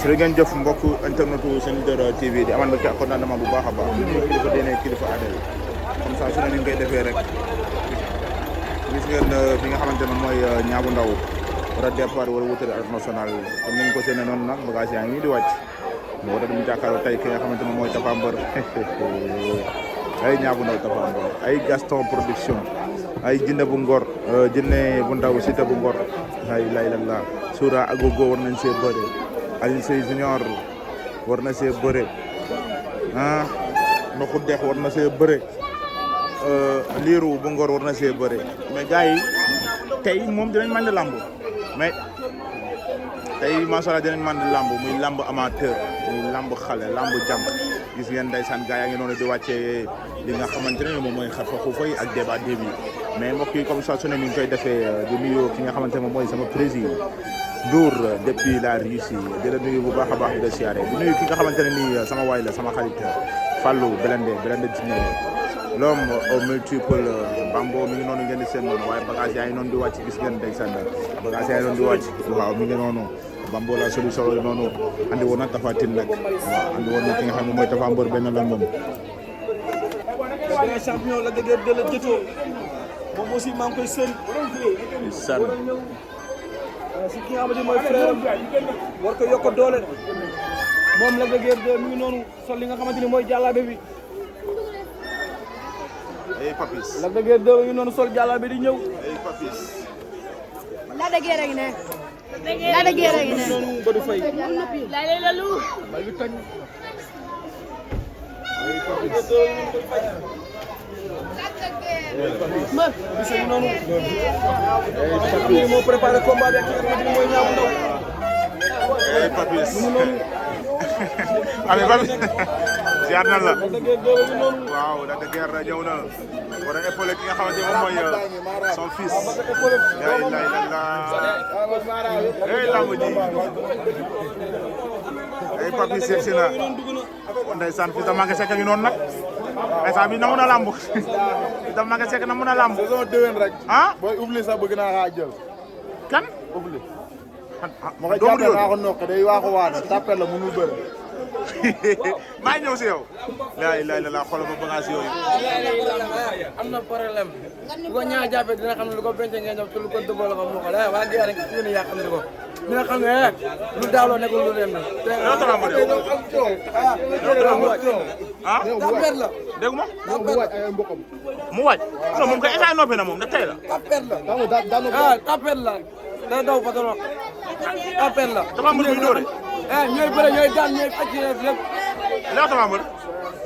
jërë ngeen jëf mbokk internetu Sen Leader TV di amal mbégte ak contentement bu baax a baax di nuyu kilifa diine kilifa aada yi comme ça su ne ni ñu koy defee rek gis ngeen fi nga xamante ne mooy Niang bu Ndaw war a départ wala wutali Arène Nationale comme ni ñu ko séenee noonu nag bagage yaa ngi di wàcc moo tax ñu jàkkaarloo tey ki nga xamante ne mooy Tapha Mbeur ay Niang bu Ndaw Tapha Mbeur ay Gaston production ay Jinne bu Ngor Jinne bu Ndaw Siteu bu Ngor ay lay la Soura Agogo war nañ see bëre Alioune Seye Junior war na see bëre Ndoxu Dex war na see bëre Liiru bu Ngor war na see bëre mais gars yi tey moom dinañ mën di lamb mais tey macha allah dinañ mën di lamb muy lamb amateur muy lamb xale lamb jàmm gis ngeen ndeysaan gars yaa ngi noonu di wàccee li nga xamante ne moom mooy xarfa xuufa yi ak débat débi mais mbokk yi comme ça su ne ni ñu koy defee di nuyu ki nga xamante ne moom mooy sama président Ndour depuis la Russie di la nuyu bu baax a baax di la siyaare di nuyu ki nga xamante ne nii sama waay la sama xarit Fallou Blende Dine l'homme au multiple Bambo mi ngi noonu ngeen di seen noonu waaye bagage yaa ngi noonu di wàcc gis ngeen ndeysaan bagage yaa ngi noonu di wàcc waaw mi ngi noonu Bambo la solution la noonu andi woon na Tapha Tine nag waaw andi woon na ki nga xam ne mooy Tapha Mbeur benn lan moom champion la dëgër de la jëtoo moom aussi maa ngi koy sën si ki nga xamante ni mooy frère am war ko yokk doole moom la dëgër de mi ngi noonu sol li nga xamante ni mooy jàllaabe bi ay papis la dëgër de mi ngi noonu sol jàllaabe di ñëw ay papis la dëgër rek ne la dëgër rek ne noonu ba du fay la lay la lu bal bi tañ ay papis ma bisa ñu noonu ay moo préparé combat bi ak ki nga xamante ni mooy Niang bu Ndaw ay papis ami papis ziar na la waaw la de guerre ñëw na war a épaulé ki nga xamante ne moom mooy son fils la ilaha illallah ay lamb ji ay papis seet si na ndeysaan fils da manqué sekk ngi noonu nag instant bi na mun a lamb da manqué sekk na mun a lamb saison déwén rek ah booy oubli sax bëgg naa xaa jël kan oubli ma ma ko jàppee naa ko nokk day waaxu waane tàppel la mënul bëre maa ngi ñëw si yow la ilaha illallah xoolal ma bagage yooyu am na problème lu ko ñaa jàppee dina xam ne lu ko bence ngeen def te lu ko dëbboo la ko mu xol waa gi rek ñu ne yaa xam ne ko dina xam ne lu daaloo nekkul lu dem na yow Tapha Mbeur yow ah tapet la dégg ma mu waaj ay mbokkam mu waaj non moom kay instant noppi na moom ne tey la tapet la daanu tapet la day daw patron tapet la Tapha Mbeur muy dóore ñooy bëre ñooy daan ñooy fecc lépp léew Tapha Mbeur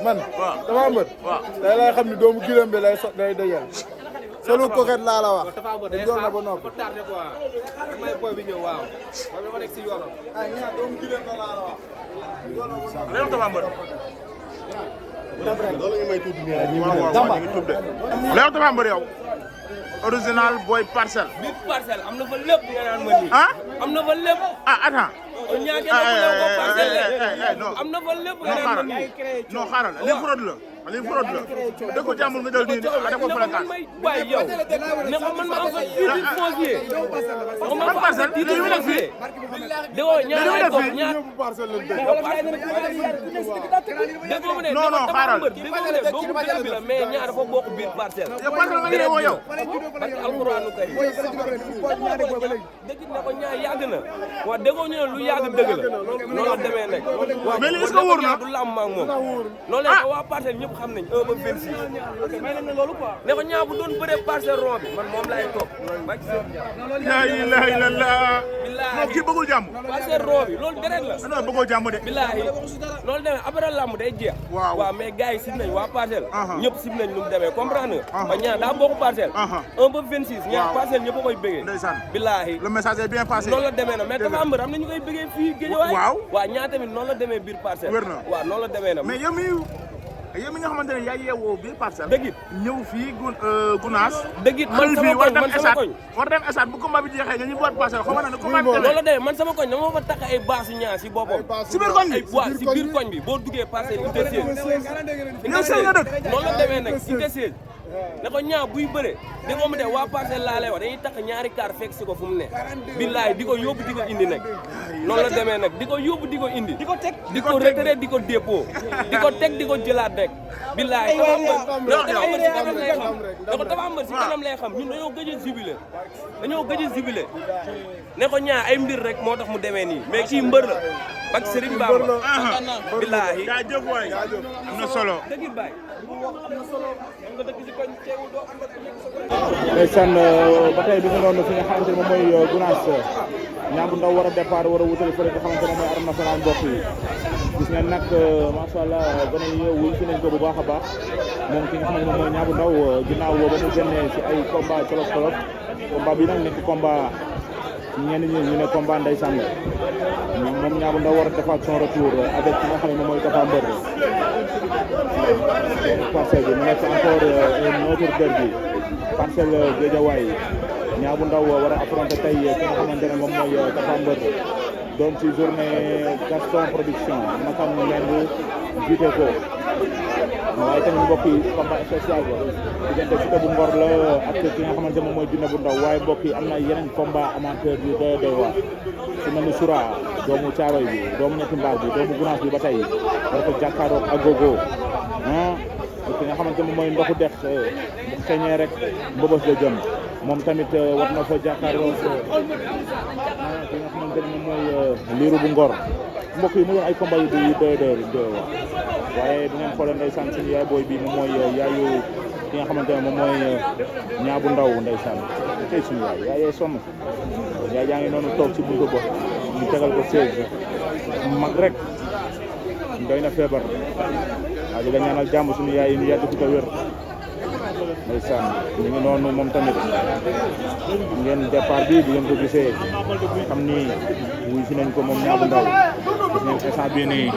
man waaw Tapha Mbeur waaw day lay xam ne doomu gilam bi lay day dëgër selu koket laa la wax te jox na ba noppi léew Tapha Mbeur loolu ñu may tuuti nii rek waaw waaw ñu ngi tudd de léew Tapha Mbeur yow original boy parcelle biir parcelle am na fa lépp nga naan ma nii ah am na fa lépp ah attends ñaage na ko parcelle non am na fa lépp nga non naan ma xaaral nii non xaaral lii fraude la lii fraude la dëkk ko jàmbur nga jël nii def ko fréquence waay yow ne ko man ma am fa titre foncier ban parcelle lii ñu def fii déggoo ñaar ay gox ñaar ñëpp parcelle lañ dëgg déggoo mu ne non non xaaral déggoo mu ne doomu dëkk bi la mais ñaar dafa bokk biir parcelle yow parcelle nga ñëwee woo yow parce que alxuraanu kay dëgg na ko ñaar yàgg na waaw déggoo ñu ne lu yàgg dëgg la noonu la demee nag waaw mais lii est-ce que wóor na du làmb ak moom loolu la ko waa parcelle ñëpp xam nañ 1 ba 26 ne ko ñaar bu doon bëree parcelle rond bi man moom laay toog la ilaha illallah non kii bëggul jàmm parcelle rond bi loolu deret la non bëggoo jàmm de billaahi loolu demee après làmb day jeex waaw mais gars yi sib nañ waa parcelle ñëpp sib nañ lu mu demee comprendre nga ba ñaar daa bokk parcelle 1 ba 26 ñaar parcelle ñëpp a koy bëggee ndeysaan billaahi le message est bien passé noonu la demee na mais Tapha Mbeur am na ñu koy bëggee fii Guédiawaye waaw ñaar tamit noonu la demee biir parcelle wér na waaw noonu la demee na mais yow mi nga xamante ne yaa yeewoo biir parcelle dëgg it ñëw fii Gunaas dëgg it man sama koñ man sama koñ war dem esat bu combat bi jeexee nga ñu boot parcelle xaw ma ne combat bi loolu la demee man sama koñ dama fa takk ay baasu ñaar si boppam si biir koñ bi waaw si biir koñ bi boo duggee parcelle unité 16 yow seen nga dëkk noonu la demee nag unité 16 ne ko ñaa buy bëre di ko mu de waa parcelle laa lay wax dañuy takk ñaari kaar fekk si ko fu mu ne billaay di ko yóbbu di ko indi nag noonu la demee nag di ko yóbbu di ko indi di ko teg di ko retraité di ko dépôt di ko teg di ko jëlaat rek billaay dafa mbër si kanam lay xam ñun dañoo gëj a jubilé ne ko ñaa ay mbir rek moo tax mu demee nii mais kii mbër la bak Serigne Bamba billahi jaajëf waay am na solo dëgg baay ndeysaan ba tey bi nga doon fi nga xamante ne moom mooy Gounass Niang bu Ndaw war a départ war a wutali fële nga xamante ne moom mooy Arène Nationale mbokk yi gis ngeen nag macha allah gone yi wuy si nañ ko bu baax a baax moom ki nga xamante ne moom mooy Niang bu Ndaw ginnaaw ba mu génnee si ay combat tolof combat bi nag nekk combat ñenn ñi ñu ne combat ndeysaan moom Niang bu Ndaw war a defaat son retour avec ki nga xam ne moom mooy Tapha Mbeur Parcelles bi mu nekk encore un autre derby Parcelles Guédiawaye Niang bu Ndaw war a affronter tey ki nga xamante ne moom mooy Tapha Mbeur doon ci journée Gaston Production Makan Mbengue jiite ko waaye tamit mbokk yi combat spécial ba diggante Siteu bu Ngor la ak ki nga xamante moom mooy Dina bu Ndaw waaye mbokk yi am na yeneen combat amateur yu doy waar su mel ni Soura doomu Caaroy bi doomu ñetti mbaar bi doomu Gounass bi ba tey war ko jàkkaaroog Agogo ki nga xamante moom mooy ndoxu dex bu xeeñee rek mbëbës la jëm moom tamit war na fa jàkkaarloo ki nga xamante ne moom mooy Liiru bu Ngor mbokk yi mu doon ay combat yu doy waar waaye bu ngeen xoolee ndeysaan suñu yaay booy bi moom mooy yaayu ki nga xamante ne moom mooy Niang bu Ndaw ndeysaan tey suñu yaay sonn yaay yaa ngi noonu toog ci buntu ba ñu tegal ko siège mag rek doy na feebar waaw di la ñaanal jàmm suñu yaay yi ñu yàgg fi ko wér ndeysaan ñu ngi noonu moom tamit ngeen départ bi bu ngeen ko gisee xam ni wuy si nañ ko moom Niang bu Ndaw gis ngeen instant bii nii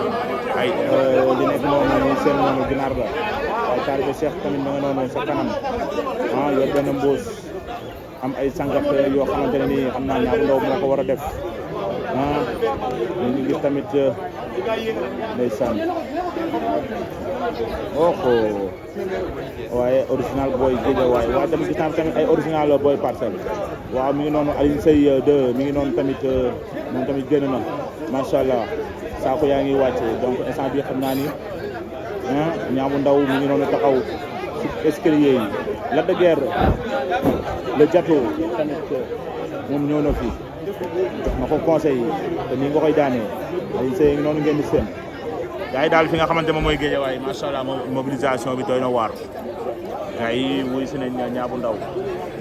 ay li nekk noonu ñu seen noonu ginaar la waaye taalibe Cheikh tamit ma nga noonu sa kanam yor benn mbuus am ay sangaf yoo xamante ne nii xam naa Niang bu Ndaw moo ko war a def ñu ngi gis tamit ndeysaan waaye original boy Guédiawaye waaye tamit gis naa tamit ay original boy Parcelles waaw mi ngi noonu Alioune Seye 2 mi ngi noonu tamit moom tamit génn na macha allah saako yaa ngi wàcc donc instant bi xam naa ni Niang bu Ndaw mi ngi noonu taxaw ci escalier yi Lac de Guiers le Jato tamit moom ñëw na fi jox na ko conseil te nii nga koy daanee Alioune Seye ngi noonu ngeen di seen gars yi daal fi nga xamante moom mooy Guédiawaye macha allah mobilisation bi doy na waar gars yi wuy si nañ Niang bu Ndaw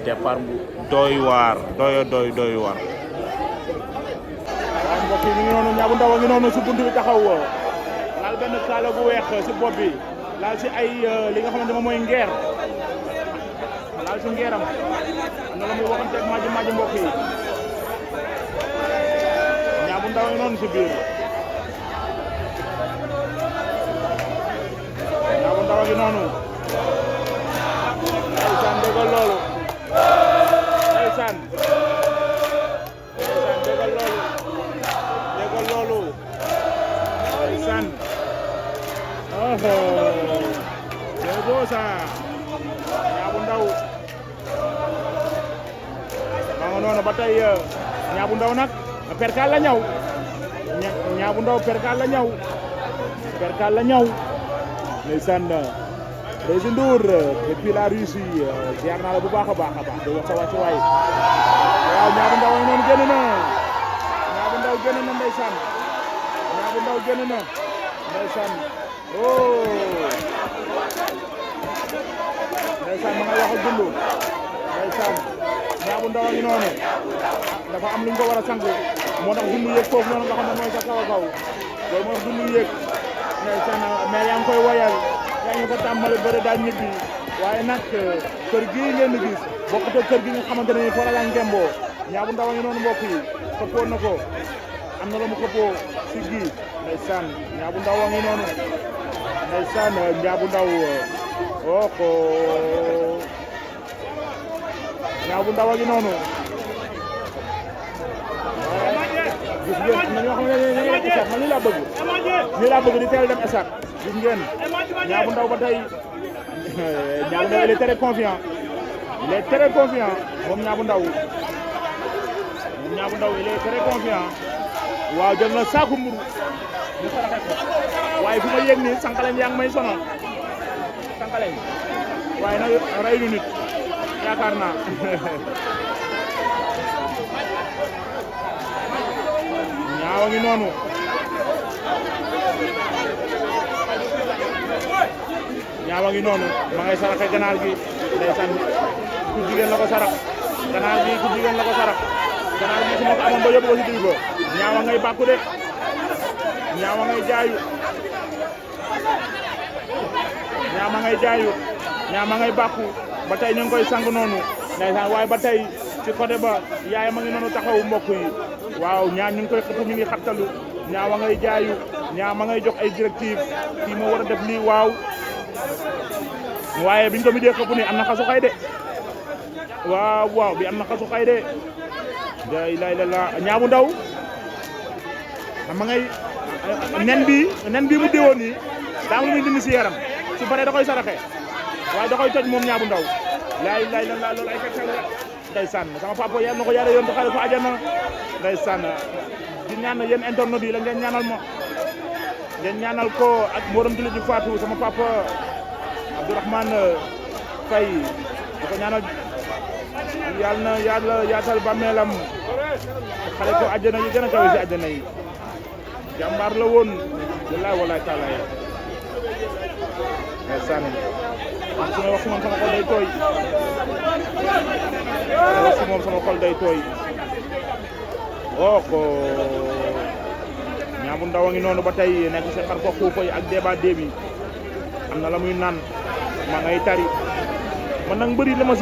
départ bu doy waar doy waar. waaw mbokk yi mi ngi noonu Niang bu Ndaw a ngi noonu si buntu bi taxaw laal benn kaala gu weex si bopp bi laal si ay li nga xamante moom mooy ngeer laal si ngeeram am na la muy waxanteeg maaji mbokk yi Niang bu Ndaw a ngi noonu si biir. Niang bu Ndaw a ngi noonu ndeysaan déggal loolu ndeysaan déggal loolu ndeysaan c'est beau ça Niang bu Ndaw ma nga noonu ba tey Niang bu Ndaw nag perkal la ñaw Niang bu Ndaw perkal la ñaw ndeysaan Rési Ndour depuis la Russie ziar naa la bu baax a baax di wax sa wàcc waay waaw Niang bu Ndaw ay noonu génn na Niang bu Ndaw génn na ndeysaan Niang bu Ndaw génn na ndeysaan ndeysaan ma nga wax ak dund ndeysaan Niang bu Ndaw a ngi noonu dafa am lu ñu ko war a sang moo tax dund yéeg foofu noonu nga xam ne mooy sa kaw a kaw loolu moo tax dund yéeg ndeysaan mais yaa ngi koy woyal yaa ngi ko tàmbali bëri daal ñibbi waaye nag kër gii ngeen di gis bokkut ak kër gi nga xamante ne nii foo la ngemboo Niang bu Ndaw a ngi noonu mbokk yi xëppoon na ko am na la mu xëppoo si gii ndeysaan Niang bu Ndaw a ngi noonu ndeysaan Niang bu Ndaw Niang bu Ndaw a ngi noonu gis ngeen am na ñoo xam ne dañuy dem esat man lii laa bëgg di teel dem esat gis ngeen Niang bu Ndaw ba tey Niang bu Ndaw il est très confiant moom Niang bu Ndaw il est très confiant waaw jël na saaku mburu ñu saraxe ko waaye fu ma yëg nii Sankhaleng yaa ngi may sonal Sankhaleng waaye nag rey lu nit yaakaar naa ñaawa ngi noonu ma ngay saraxe ganaar gi ndeysaan ku jigéen la ko sarax ganaar gi ku jigéen la ko sarax ganaar gi su ma ko amoon ba yóbbu ko si digg ba ñaawa ngay bàkku de ñaawa ngay jaayu ñaama ngay bàkku ba tey ñu ngi koy sang noonu ndeysaan waaye ba tey ci côté ba yaay ma ngi noonu taxawu mbokk yi waaw ñaa ñu ngi koy xëpp mi ngi xattalu ñaawa ngay jaayu ñaama ngay jox ay directive kii moo war a def lii waaw waaye biñ ko mujjee xëpp ni am na xasu xay de waaw bi am na xasu xay de la Niang bu Ndaw ma ngay nen bi mu déwoon nii daa lu muy dindi si yaram su paree da koy saraxe waaye da koy toj moom Niang bu Ndaw laay la loolu ay fekk la ndeysaan sama papa yàlla na ko yàlla yoon xale ko àjjana ndeysaan di ñaan yéen internet yi la ngeen ñaanal ko ak mboolem jullit ji faatu sama papa Abdourahmane Faye da ko ñaanal yàlla na yàlla yaatal bàmmeelam xale ko àjjana yi gën a kawe si àjjana yi jàmbaar la woon wallaay wallaay taala ndeysaan su ma wax si moom sama xol day tooy oh ko Niang bu Ndaw a ngi noonu ba tey nekk si xar fa xuufa yi ak débat débi am na la muy naan ma ngay tari man nag mbëri li ma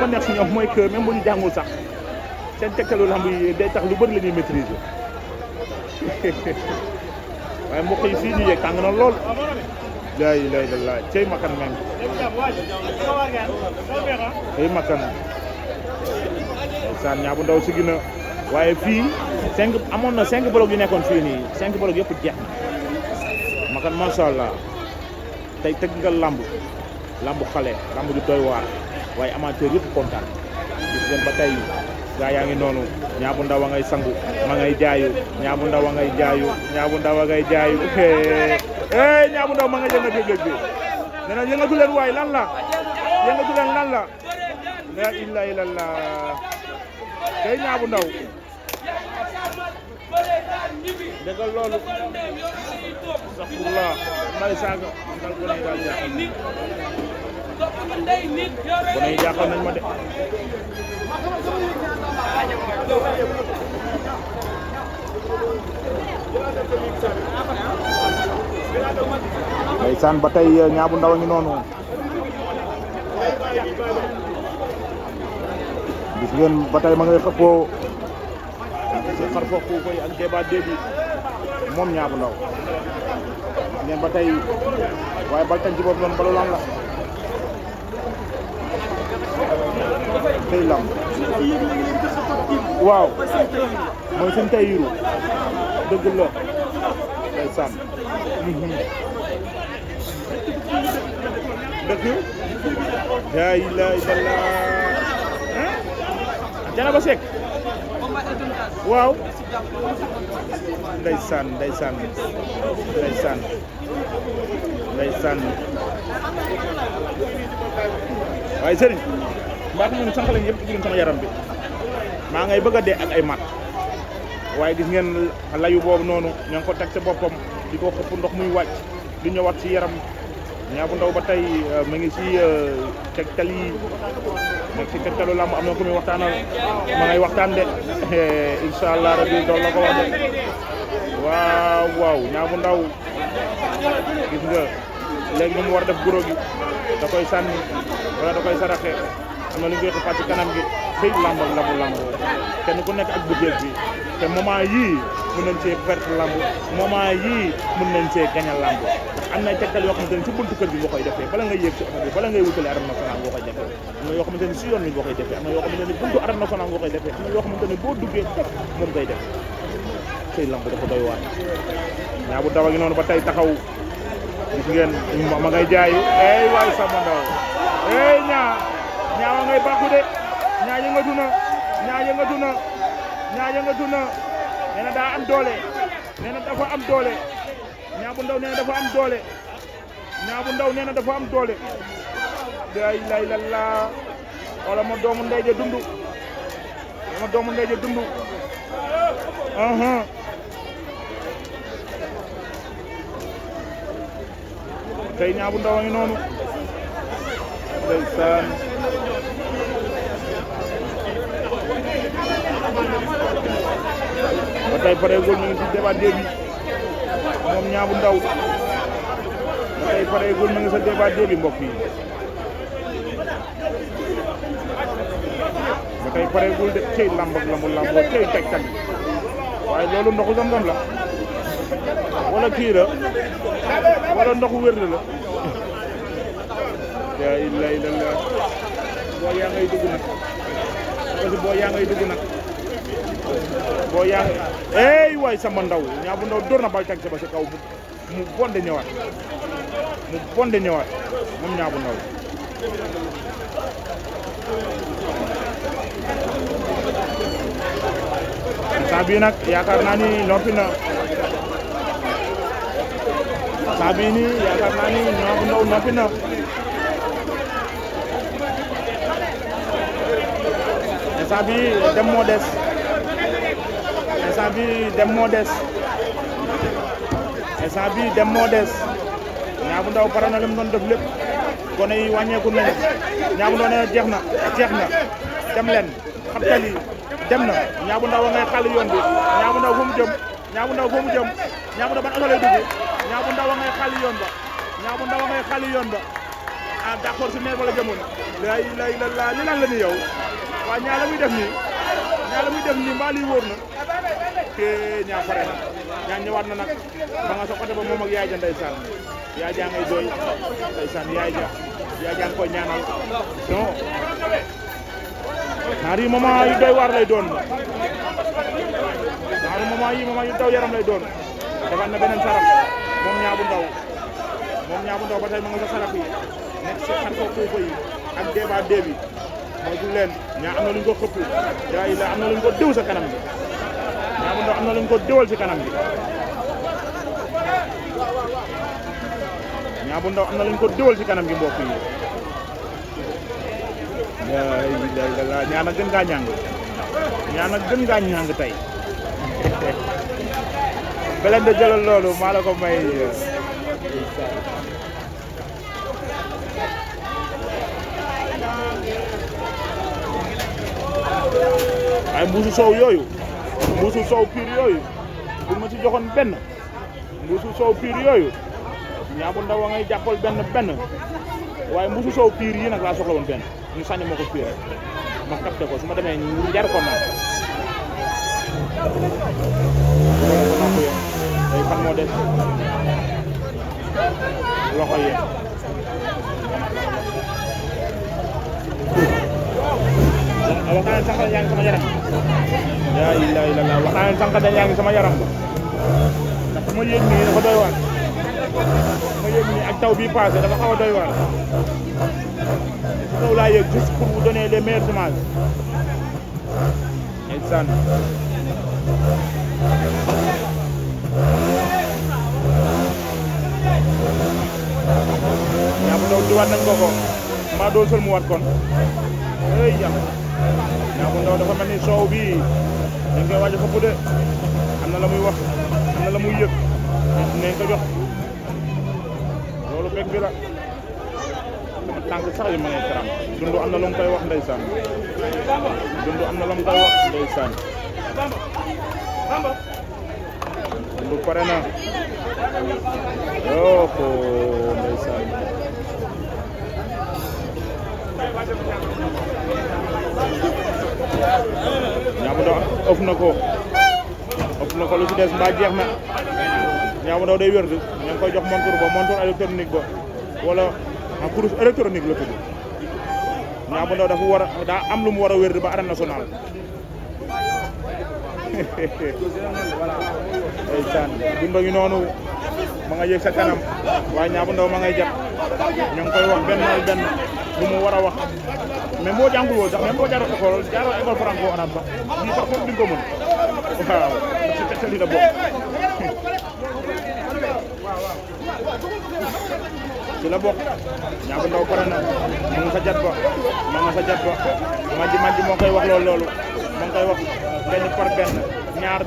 neex si ñoom mooy que même bu ñu jàngul sax seen tegtalu lamb yi day tax lu bëri la ñuy maîtriser waaye mbokk yi fii ñu yegg tàng na lool lay la cey makan meng cey makan saan Niang bu Ndaw sigi na waaye fii amoon na 5 bloc yu nekkoon fii nii 5 bloc yëpp jeex na makan macha allah tey tëgg nga lamb xale lamb ju doy waar waaye amateur yëpp kontaan gis ngeen ba tey gaa yaa ngi noonu Niang bu Ndaw a ngay sangu ma ngay jaayu Niang bu Ndaw a ngay jaayu Niang bu Ndaw a ngay jaayu Niang bu Ndaw ma nga jël na géej bi nee na yëngatu leen waay lan la la ilaha illallah tey Niang bu Ndaw dëggal loolu saxurla may saaga dal ko daal jaaxal nañ ma de ndeysaan ba tey Niang bu Ndaw a ngi noonu gis ngeen ba tey ma ngay xëppoo ci xar fa xuufa yi ak débat débi moom Niang bu Ndaw gis ngeen ba tey waaye bal tañ ci boobu noonu balu lan la tey lamb waaw mooy suñ tay yiru dëgg la day sànn dëgg yaa ilaaha illallaah Janaba Seck waaw ndeysaan waaye sëriñ mbaa ko ñun Sankhaleng yëpp ci sama yaram bi maa ngay bëgg a dee ak ay mat waaye gis ngeen layu boobu noonu ñoo ngi ko teg sa boppam di ko xëpp ndox muy wàcc di ñëwaat ci yaram Niang bu Ndaw ba tey ma ngi ci tegtal yi nekk ci tegtalu lamb am na ko muy waxtaanal ma ngay waxtaan de incha allah rabi dool la ko wax de waaw Niang bu Ndaw gis nga léegi ni mu war a def guro gi da koy sànni wala da koy saraxe am na lu ñu koy xëppaat ci kanam gi xëy lamb kenn ku nekk ak budget bi te moment yii mën nañ cee perte lamb moment yii mën nañ cee gañal lamb ndax am na tegtal yoo xamante ne ci buntu kër bi nga koy defee bala ngay yéeg ci oto bi bala ngay wutale arène nationale nga koy defee am na yoo xamante ne si yoon bi nga koy defee am na yoo xamante ne buntu arène nationale nga koy defee am na yoo xamante ne boo duggee moom ngay def xëy lamb dafa doy waar Niang bu Ndaw a ngi noonu ba tey taxaw gis ngeen ma ngay jaayu waay sama ndaw ñaa ngay bàkku de ñaa yëngatu na nee na daa am doole nee na dafa am doole Niang bu Ndaw nee na dafa am doole Niang bu Ndaw nee na dafa am doole la ilaha illallah wala ma doomu ndey ja dundu tey Niang bu Ndaw a ngi noonu ndeysaan ba tey pareegul ñu ngi ci débat bi moom Niang bu Ndaw ba tey pareegul ñu ngi sa débat bi mbokk yi ba tey pareegul de cey lamb ak lamboo cey tegtal waaye loolu ndoxu Zam-Zam la wala kii la wala ndoxu wér la yaa ilaha illallah boo yaa ngay dugg nag parce que boo yaa ngay dugg nag boo yaa ngi ey waay sama ndaw Niang bu Ndaw dóor na bal teg ba si kaw mu bonde ñëwaat moom Niang bu Ndaw saa bii nag yaakaar naa ni noppi na saa bii nii yaakaar naa ni Niang bu Ndaw noppi na instant bi dem moo des instant bi dem moo des Niang bu Ndaw pare na li mu doon def lépp gone yi wàññeeku nañu Niang bu Ndaw nee jeex na dem leen xabtal yi dem na Niang bu Ndaw ngay xàll yoon bi Niang bu Ndaw fu mu jëm Niang bu Ndaw ban oto lay dugg Niang bu Ndaw ngay xàll yoon ba Niang bu Ndaw ngay xàll yoon ba ah d'accord si neer ba la jëmoon la ilaha illallah li lan la ni yow waa ñaa la muy def nii mbaa lii wóor na te Niang pare na Niang ñëwaat na nag ba nga sa côté ba moom ak yaay ja ndeysaan yaay jaa ngay doy ndeysaan yaay jaa ngi koy ñaanal non ñaari moment yu doy waar lay doon ñaari moment yu daw yaram lay doon defaat na beneen saraf moom Niang bu Ndaw ba tey ma nga sa saraf yi nekk si xar ko foofu yi ak débat bi mooy du leen Niang am na lu ñu ko xëpp yaa ila am na lu ñu ko diw sa kanam bi Niang bu Ndaw am na lu ñu ko diwal si kanam bi Niang bu Ndaw am na lu ñu ko diwal si kanam gi mbokk yi Niang nag gën ngaa ñàng tey beleen de jëlal loolu maa la ko may ay mbuusu soow piir yooyu bu ma ci joxoon benn mbuusu soow piir yooyu Niang bu Ndaw a ngay jàppal benn waaye mbuusu soow piir yi nag laa soxla woon benn ñu sànni ma ko piir rek ma capté ko su ma demee njar ko naan day fan moo des loxo yi wax naa leen sànq yaa ngi sama yaram yaa ilaha illallah wax naa leen sànq yaa ngi sama yaram ba ndax ma yëg nii dafa doy waar ma yëg nii ak taw bii passé dafa xaw a doy waar taw laa yëg juste pour vous donner les meilleures images ndeysaan Niang bu Ndaw diwaat nañ ko maa doon sël mu wat kon ey jam Niang bu Ndaw dafa mel ni soow bi dañ koy waaj a xëpp de am na la muy wax am na la muy yëg nañ ko jox loolu bég bi la dama tànk sax yi ma ngay karam Dundu am na lu mu koy wax ndeysaan Dundu am na lu mu koy wax ndeysaan Dundu pare na yoo ko ndeysaan Niang bu Ndaw ëpp na ko lu ci des mbaa jeex na Niang bu Ndaw day wér di ña ngi koy jox monture électronique ba wala en course électronique la tudd Niang bu Ndaw dafa daa am lu mu war a wér di ba arène nationale ndeysaan Dumba ngi noonu ma nga yëg sa kanam waaye Niang bu Ndaw ma ngay jàpp ñu ngi koy wax benn lu mu war a wax mais boo jàngul woon sax même boo jaaroo école franco arabe sax lii sax foofu di nga ko mën waaw ci tegtal yi la bokk ci la bokk Niang bu Ndaw pare na ma nga sa jat ba Madji moo koy wax loolu moo koy wax benn par benn ñaar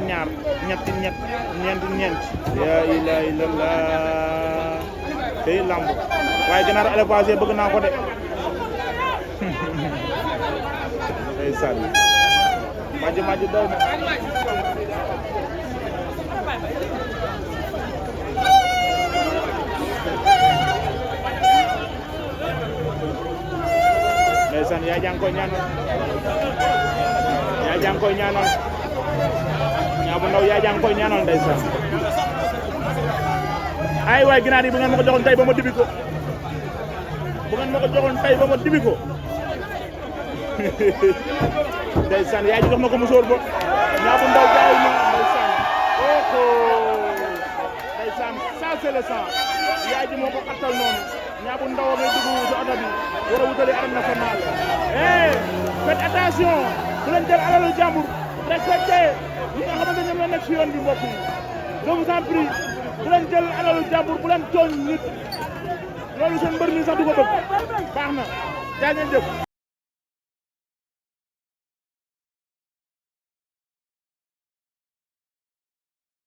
ñetti ñeent yaa ilaaha illallaah tey lamb waaye ganaar élevage bëgg naa ko de ay sànni Madji daw na ndeysaan yaa jàng koy ñaanal Niang bu Ndaw yaa jàng koy ñaanal ndeysaan ay waay ginaar yi bu ngeen ma ko joxoon tey ba ma dibi ko ndeysaan yaa ji jox na ko musóor ba Niang bu Ndaw jaay na ndeysaan oho ndeysaan ça c'est le sang yaa ji moo ko xattal noonu Niang bu Ndaw ngay dugg sa oto bi war a wutali arène nationale faites attention bu leen jël alalu jàmbur respecté ñi nga xamante ñoom la nekk si yoon bi mbokk yi je vous en prie bu leen jël alalu jàmbur bu leen tooñ nit loolu seen mbër mi sax du ko bëgg baax na jaa ngeen jëf